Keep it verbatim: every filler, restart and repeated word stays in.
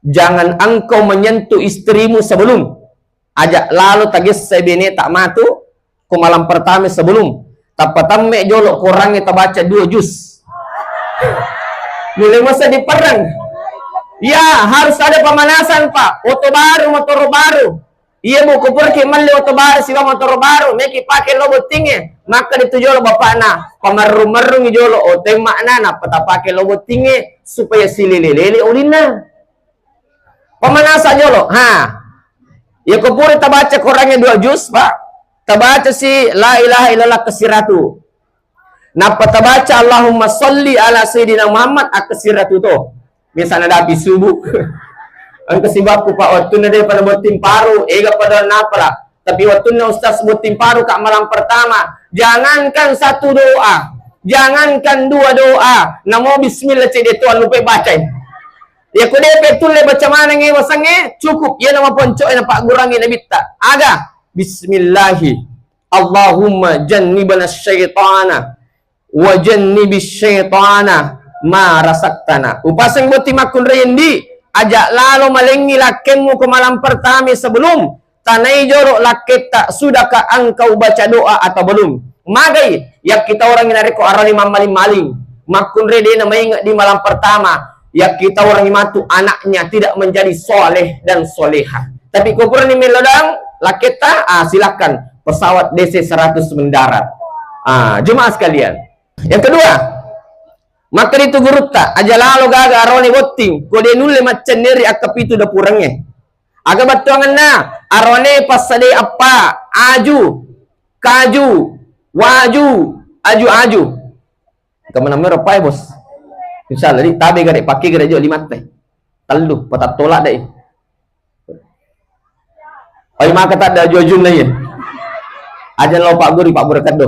Jangan engkau menyentuh istrimu sebelum. Aja lalo tagessai beneta matu ko malam pertama sebelum. Tappa temme jolo Korangnge tabaca dua juz. Mulai masa diperang. Ya, harus ada pemanasan, Pak. Oto baru, motoro baru. Iya, Bu, kupuraki melli oto baru sibawa motoro baru, meki pake lo bottingnge. Maka ditu jolo bapakna, pamerrung-merrungi jolo oto e makna, nappa tapake lo bottingnge supaya silele-lele ulinna. Pemanasan jolo. Ha. Ya, kupuri tabaca Korangnge dua juz, Pak. Tabaca si la ilaha illallah kesiratu. Nappa tabaca Allahumma sholli ala sayyidina Muhammad akkesiratu to. Misalna dapi subuh. Engka sibakku, Pak, wattunna de pada botting paru, ega pada napala. Tapi wattunna ustaz botting paru, Kak, malam pertama, jangankan satu doa, jangankan dua doa, namo bismillah cedde to lupa bacai. Ya ko de pe tulle baca maneng e wasangnge, cukup. Iya nama ponco e na paggurangi nabitta. Aga? Bismillahi. Allahumma jannibna syaitana wa jannibi syaitana ma razaqtana. Upaseng botting makkunrai, Ndi, aja lalo malengngi lakkemmu ko malam pertama sebelum tanai jolo lakketta, sudahkah engkau baca doa atau belum? Magai, yakkitaurangngi narekko arani mammaling-maling, makkunrai de na mainge di malam pertama, yakkitaurangngi matu anaknya tidak menjadi soleh dan soleha. Tapi ko purani melodang lakketta, ah, silakan, pesawat D C seratus mendarat. Ah, jemaah sekalian. Yang kedua, maka itu gurutta, aja lalo gaga arone botting, ko de nulle maccenneri akkapitu dapurengnge. Aga battuangenna, arone passadai appa, aju, kaju, waju, aju-aju. Kemana mero pai, Bos? Insya Allah, di tabe gare, pakai gare jo lima teh. Tellu, patattola deh. Pai maka tak ada aju-ajunna iya. Aja lo Pak Guru, Pak Guru kedo.